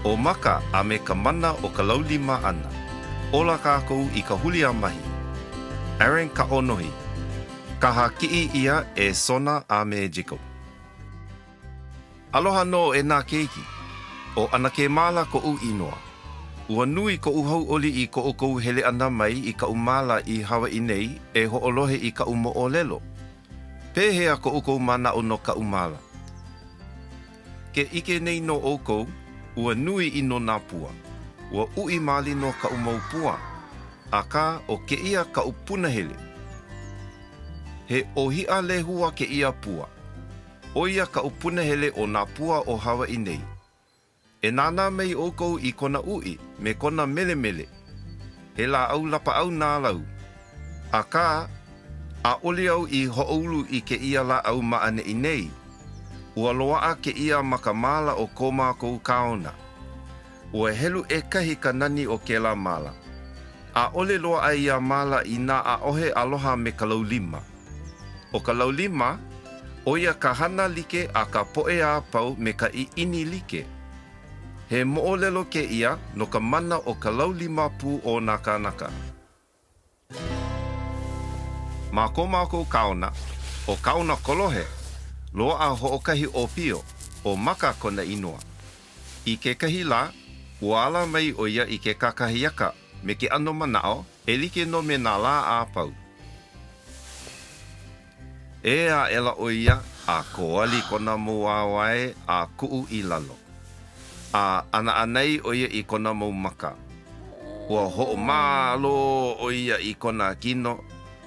ʻO Maka a me ka mana o ka laulima ʻana. Ola kākou i ka huliāmahi. Aaron Kaʻōnohi. Kaha kiʻi ʻia e Sona a me Jacob. Aloha nō e nā keiki. ʻO ʻAnakē Māla koʻu inoa. Ua nui koʻu hauʻoli i ko ʻoukou hele ʻana mai i kaʻu māla i Hawaiʻi nei e hoʻolohe i kaʻu moʻolelo. Pehea ko ʻoukou manaʻo no kaʻu māla? Ke ʻike nei nō ʻoukou, ua nui ʻino nā pua. Ua uʻi maoli nō kaʻu mau pua. Akā, ʻo kēia kaʻu punahele. He ʻōhiʻa lehua kēia pua. ʻO ia kaʻu punahele o nā pua o Hawaiʻi nei. E nānā mai ʻoukou i kona uʻi me kona melemele. He lāʻau lapaʻau nā lau. Akā, ʻaʻole au i hoʻoulu i kēia lāʻau ma ʻaneʻi nei. Ua loaʻa kēia ma ka māla o ko mākou kaona. Ua helu ʻekahi ka nani o kēlā māla. ʻAʻole loaʻa ia māla inā ʻaʻohe aloha me ka laulima. ʻO ka laulima, ʻo ia ka hana like a ka poʻe a pau me ka ʻiʻini like. He moʻolelo kēia no ka mana o ka laulima pū o nā kānaka. Ma ko mākou kaona, ʻo Kaona Kolohe, loaʻa hoʻokahi ʻōpio, ʻo Maka kona inoa. I kekahi lā, ua ala mai ʻo ia i ke kakahiaka me ke ʻano manaʻo e like nō me nā lā a pau. Ē aʻela ʻo ia a koali kona mau wāwae a kuʻu i lalo. A ʻānaʻanai ʻo ia i kona mau maka. Ua hoʻomālō ʻo ia i kona kino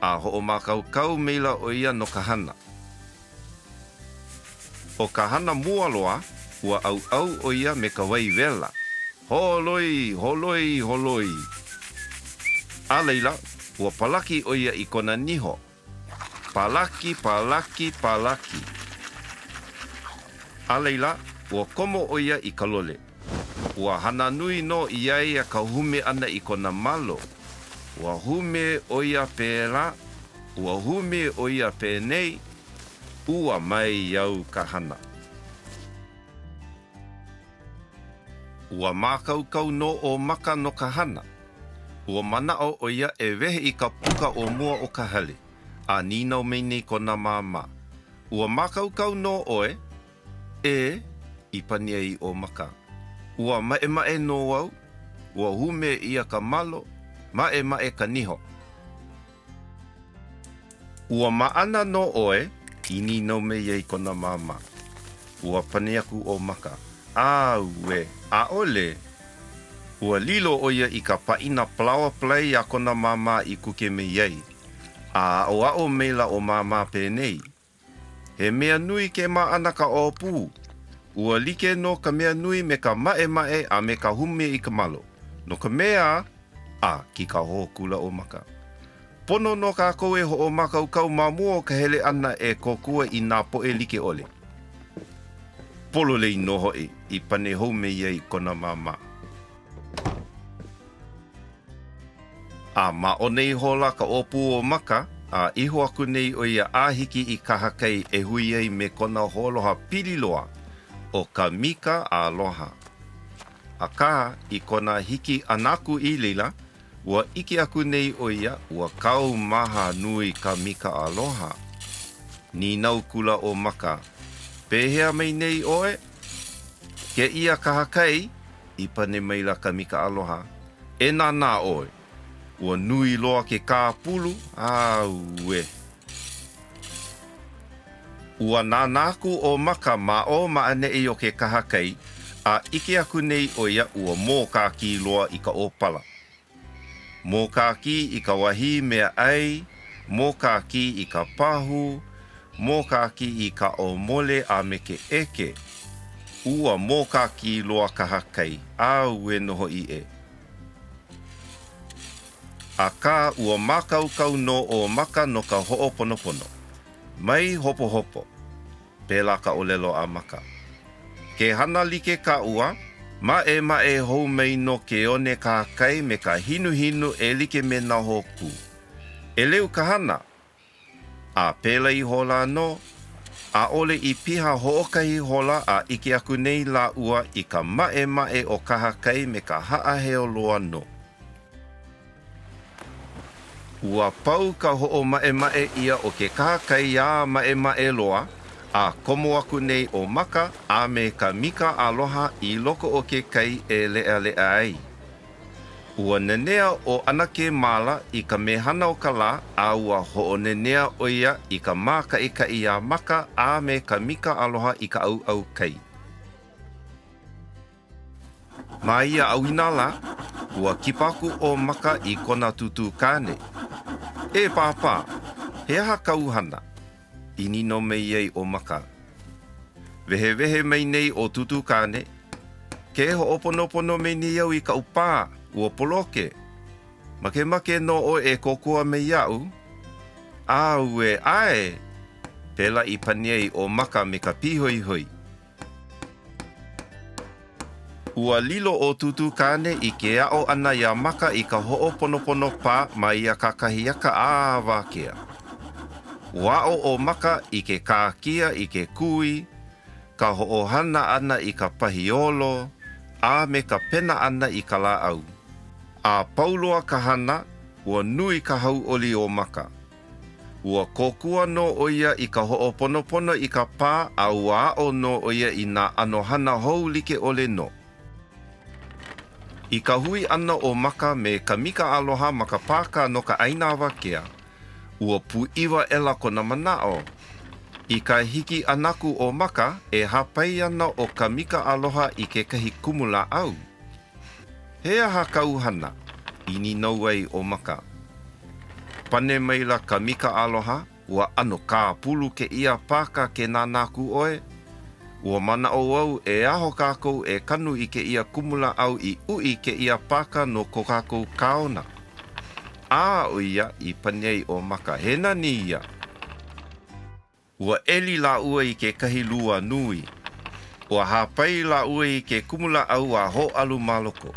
a hoʻomākaukau maila ʻo ia no ka hana. ʻO ka hana mua loa, ua ʻauʻau ʻo ia me ka wai wela. Holoi, holoi, holoi. A laila, ua palaki ʻo ia i kona niho. Palaki, palaki, palaki. A laila, ua komo ʻo ia i ka lole. Ua hana nui nō iā ia ka hume ʻana i kona malo. Ua hume ʻo ia pēlā, ua hume ʻo ia penei, ua maiau ka hana. Ua mākaukau nō ʻo Maka no ka hana. Ua manaʻo ʻo ia e wehe i ka puka o mua o ka hale, a nīnau mai nei kona māmā, Ua mākaukau nō ʻoe? ʻE, i pani ai ʻo Maka. Ua maʻemaʻe nō au, ua hume ʻia ka malo, maʻemaʻe ka niho. Ua maʻana nō ʻoe? i nīnau mai ai kona māmā. Ua pane aku ʻo Maka, Auē, ʻaʻole. Ua lilo ʻo ia i ka pāʻina palaoa palai a kona māmā i kuke mai ai. A aʻoaʻo maila ʻo Māmā penei, He mea nui ke maʻana ka ʻōpū. Ua like nō ka mea nui me ka maʻemaʻe a me ka hume i ka malo, no ka mea, a kīkahō kula ʻo Maka. Pono nō kākou e hoʻomākaukau ma mua o ka hele ʻana e kōkua i nā poʻe like ʻole. Pololei nō hoʻi, i pane hou mai ai kona māmā. A māʻona ihola ka ʻōpū o Maka, a iho aku nei ʻo ia a hiki i kahakai e hui ai me kona hoaloha pili loa, ʻo ka Mika Aloha. Akā, i kona hiki ʻana aku i laila, ua ʻike aku nei ʻo ia ua kaumaha nui ka Mika Aloha. Nīnau kula ʻo Maka, Pehea mai nei ʻoe? Kēia kahakai? I pane maila ka Mika Aloha, E nānā ʻoe, ua nui loa ke kāpulu, auē. Ua nānā aku ʻo Maka ma ʻō ma ʻaneʻi o ke kahakai, a ʻike aku nei ʻo ia ua mōkākī loa i ka ʻōpala. Mōkākī i ka wahī mea ʻai, mōkākī i ka pahu, mōkākī i ka ʻōmole a me ke ʻeke. Ua mōkākī loa kahakai, auē nō hoʻi e. Akā, ua mākaukau nō ʻo Maka no ka hoʻoponopono. Mai hopohopo. Pēlā ka ʻōlelo a Maka. Ke hana like ka ua, maʻemaʻe hou mai nō ke one kahakai me ka hinuhinu e like me nā hōkū. ʻEleu ka hana! A pēlā ihola nō. ʻAʻole i piha hoʻokahi hola a ʻike aku nei lāua i ka maʻemaʻe o kahakai me ka haʻaheo loa nō. Ua pau ka hoʻomaʻemaʻe ʻia o ke kahakai ā maʻemaʻe loa, a komo aku nei ʻo Maka a me ka Mika Aloha i loko o ke kai e leʻaleʻa ai. Ua nenea ʻo ʻAnakē Māla i ka mehana o ka lā a ua hoʻonenea ʻo ia i ka mākaʻikaʻi iā Maka a me ka Mika Aloha i ka ʻauʻau kai. Ma ia ʻauinalā, ua kipa aku ʻo Maka i kona tūtū kāne. E Pāpā, he aha kāu hana? i nīnau mai ai ʻo Maka. Wehewehe mai nei ʻo Tūtū Kāne, Ke hoʻoponopono mai nei au i kaʻu pā, ua poloke. Makemake nō ʻoe e kōkua mai iaʻu? Auē, ʻae! Pēlā i pane ai ʻo Maka me ka pīhoihoi. Ua lilo ʻo Tūtū Kāne i ke aʻo ʻana iā Maka i ka hoʻoponopono pā ma ia kakahiaka ā awakea. Ua aʻo ʻo Maka i ke kākia i ke kui, ka hoʻohana ʻana i ka pahi olo, a me ka pena ʻana i ka lāʻau. A pau loa ka hana, ua nui ka hauʻoli o Maka. Ua kōkua nō ʻo ia i ka hoʻoponopono i ka pā a ua aʻo nō ʻo ia i nā ʻano hana hou like ʻole nō. I ka hui ʻana o Maka me ka Mika Aloha ma ka pāka no ka ʻaina awakea, ua pūʻiwa aʻela kona manaʻo. I ka hiki ʻana aku o Maka, e hāpai ana ʻo ka Mika Aloha i kekahi kumulāʻau. He aha kāu hana? i nīnau ai ʻo Maka. Pane maila ka Mika Aloha, Ua ʻano kāpulu kēia pāka ke nānā aku ʻoe. Ua manaʻo au e aho kākou e kanu i kēia kumulāʻau i uʻi kēia pāka no ko kākou kaona. A ʻo ia i pane ai ʻo Maka, he nani ia! Ua ʻeli lāua i kekahi lua nui. Ua hāpai lāua i ke kumulāʻau a hōʻalu ma loko.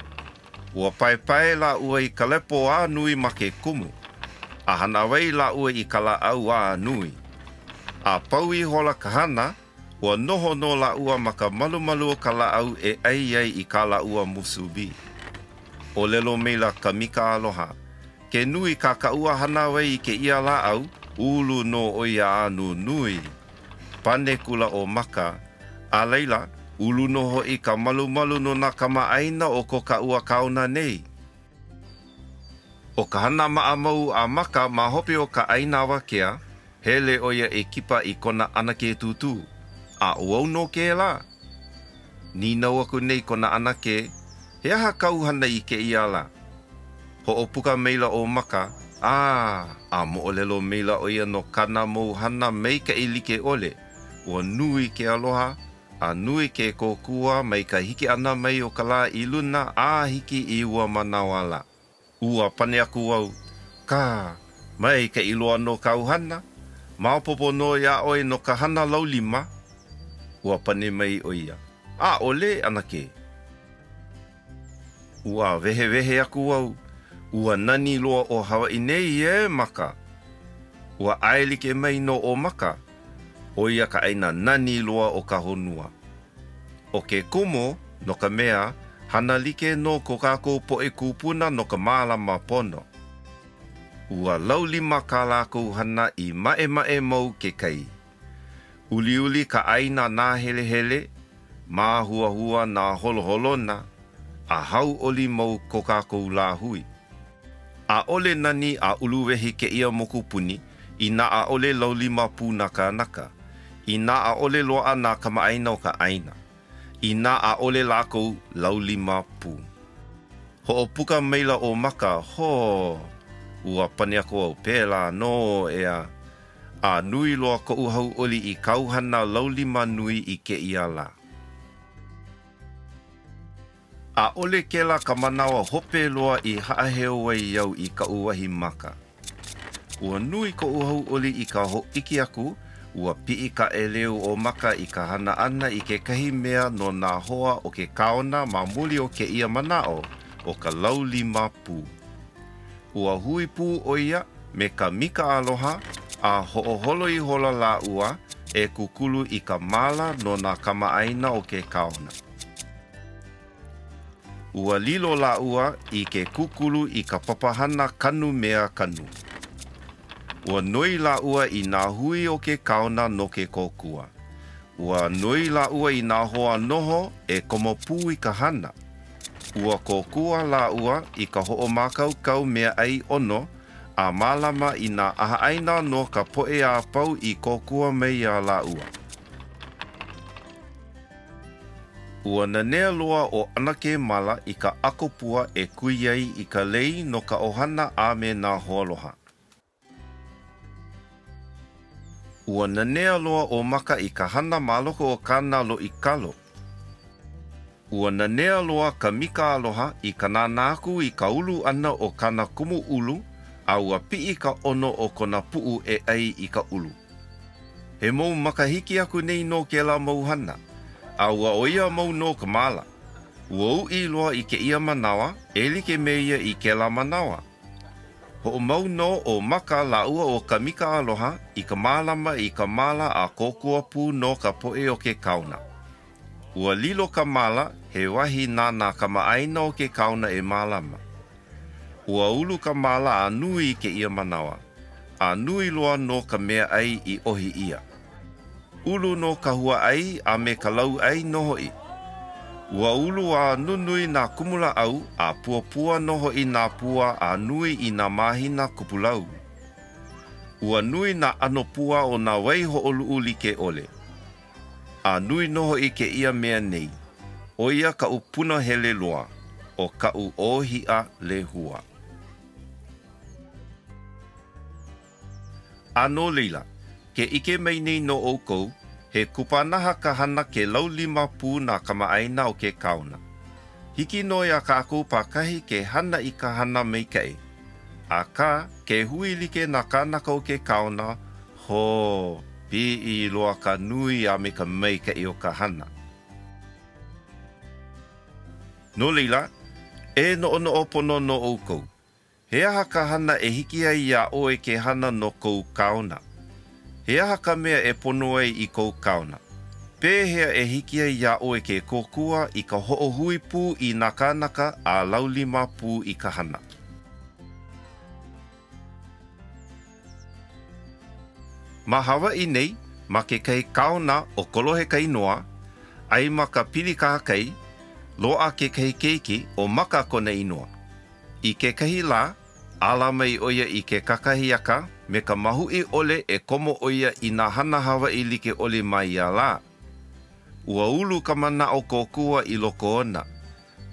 Ua paepae lāua i ka lepo a nui ma ke kumu, a hānāwai lāua i ka lāʻau a nui. A pau ihola ka hana, ua noho nō lāua ma ka malumalu o ka lāʻau e ʻai ai i kā lāua musubi. ʻŌlelo maila ka Mika Aloha, Ke nui kā kāua hānāwai i kēia lāʻau, ulu nō ʻo ia a nunui. Pane kula ʻo Maka, A laila, ulu nō hoʻi ka malumalu no nā kamaʻāina o ko kāua kaona nei. ʻO ka hana maʻamau a Maka ma hope o ka ʻaina awakea, hele ʻo ia e kipa i kona ʻanakē Tūtū. A ʻo au nō kēlā. Nīnau aku nei kona ʻanakē, He aha kāu hana i kēia lā? Hoʻopuka maila ʻo Maka, ā, a moʻolelo maila ʻo ia no kāna mau hana maikaʻi like ʻole, ua nui ke aloha, a nui ke kōkua mai ka hiki ʻana mai o ka lā i luna a hiki i ua manawa lā. Ua pane aku au, Kā, maikaʻi loa nō kāu hana. Maopopo nō iā ʻoe no ka hana laulima. Ua pane mai ʻo ia, ʻAʻole, ʻanakē. Ua wehewehe aku au, ua nani loa ʻo Hawaiʻi nei e Maka. Ua ʻaelike mai nō ʻo Maka, ʻo ia ka ʻāina nani loa o ka honua. ʻO ke kumu, no ka mea, hana like nō ko kākou poʻe kūpuna no ka mālama pono. Ua laulima kā lākou hana i maʻemaʻe mau ke kai. Uliuli ka ʻāina nāhelehele, māhuahua nā holoholona, a hauʻoli mau ko kākou lāhui. ʻAʻole nani a uluwehi kēia mokupuni inā ʻaʻole laulima pū nā kānaka, inā ʻaʻole loaʻa nā kamaʻāina o ka ʻāina, inā ʻaʻole lākou laulima pū. Hoʻopuka maila ʻo Maka, Hō! Ua pane aku au, Pēlā nō, ʻeā. A nui loa koʻu hauʻoli i kāu hana laulima nui i kēia lā. ʻAʻole kēlā ka manawa hope loa i haʻaheo ai au i kaʻu wahi maka. Ua nui koʻu hauʻoli i ka hōʻike aku ua piʻi ka ʻeleu o Maka i ka hana ʻana i kekahi mea no nā hoa o ke kaona ma muli o kēia manaʻo ʻo ka laulima pū. Ua hui pū ʻo ia me ka Mika Aloha a hoʻoholo ihola lāua. e kūkulu i ka māla no nā kamaʻāina o ke kaona. Ua lilo lāua i ke kūkulu i ka papahana kanu mea kanu. Ua noi lāua i nā hui o ke kaona no ke kōkua. Ua noi lāua i nā hoa noho e komo pū i ka hana. Ua kōkua lāua i ka hoʻomākaukau meaʻai ʻono a mālama i nā ʻahaʻaina no ka poʻe a pau i kōkua mai iā lāua. Ua nanea loa ʻo ʻAnakē Mala i ka ʻako pua e kui ai i ka lei no ka ʻohana a me nā hoaloha. Ua nanea loa ʻo Maka i ka hana ma loko o kāna loʻi kalo. Ua nanea loa ka Mika Aloha i ka nānā aku i ka ulu ʻana o kāna kumu ʻulu a ua piʻi ka ʻono o kona puʻu e ʻai i ka ʻulu. He mau makahiki aku nei nō kēlā mau hana, a ua ʻoia mau nō ka māla. Ua uʻi loa i kēia manawa e like me ia i kēlā manawa. Hoʻomau nō ʻo Maka lāua ʻo Kamika Aloha i ka mālama i ka māla a kōkua pū nō ka poʻe o ke kaona. Ua lilo ka māla he wahi na nā kamaʻāina o ke kaona e mālama. Ua ulu ka māla a nui i kēia manawa, a nui loa nō ka meaʻai i ʻohi ʻia. Ulu nō ka huaʻai a me ka lauʻai nō hoʻi. Ua ulu a nunui nā kumulāʻau a puapua nō hoʻi nā pua a nui i nā mahina kupulau. Ua nui nā ʻano pua o nā waihoʻoluʻu like ʻole. A nui nō hoʻi kēia mea nei, ʻo ia kaʻu punahele loa, ʻo kaʻu ʻōhiʻa lehua. A no laila, ke ʻike mai nei nō ʻoukou, he kupanaha ka hana ke laulima pū nā kamaʻāina o ke kaona. Hiki nō iā kākou pākahi ke hana i ka hana maikaʻi. Akā, ke hui like nā kānaka o ke kaona, Hō, piʻi loa ka nui a me ka maikaʻi o ka hana. No laila, e noʻonoʻo pono nō ʻoukou, he aha ka hana e hiki ai iā ʻoe ke hana no kou kaona? He aha ka mea e pono ai i kou kaona? Pehea e hiki ai iā ʻoe ke kōkua i ka hoʻohui pū i nā kānaka a laulima pū i ka hana? Ma Hawaiʻi nei, ma kekahi kaona ʻo Kolohe ka inoa, ai ma ka pili kahakai, loaʻa kekahi keiki ʻo Maka kona inoa. I kekahi lā, ala mai ʻo ia i ke kakahiaka me ka mahuʻi ʻole e komo ʻo ia i nā hana Hawaiʻi like ʻole ma ia lā. Ua ulu ka manaʻo kōkua i loko ona.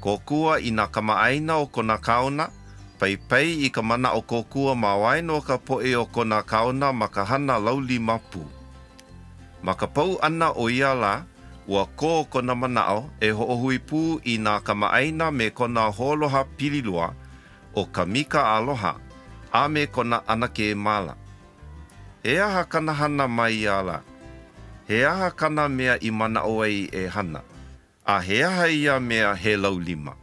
Kōkua i nā kamaʻāina o kona kaona, paipai i ka manaʻo kōkua ma waena o ka poʻe o kona kaona ma ka hana laulima pū. Ma ka pau ʻana o ia lā, ua kō kona manaʻo e hoʻohui pū i nā kamaʻāina me kona hoaloha pili loa, ʻo Kamika Aloha, a me kona ʻanakē Mala. He aha kana hana ma ia lā? He aha kana mea i manaʻo ai e hana? A he aha ia mea he laulima?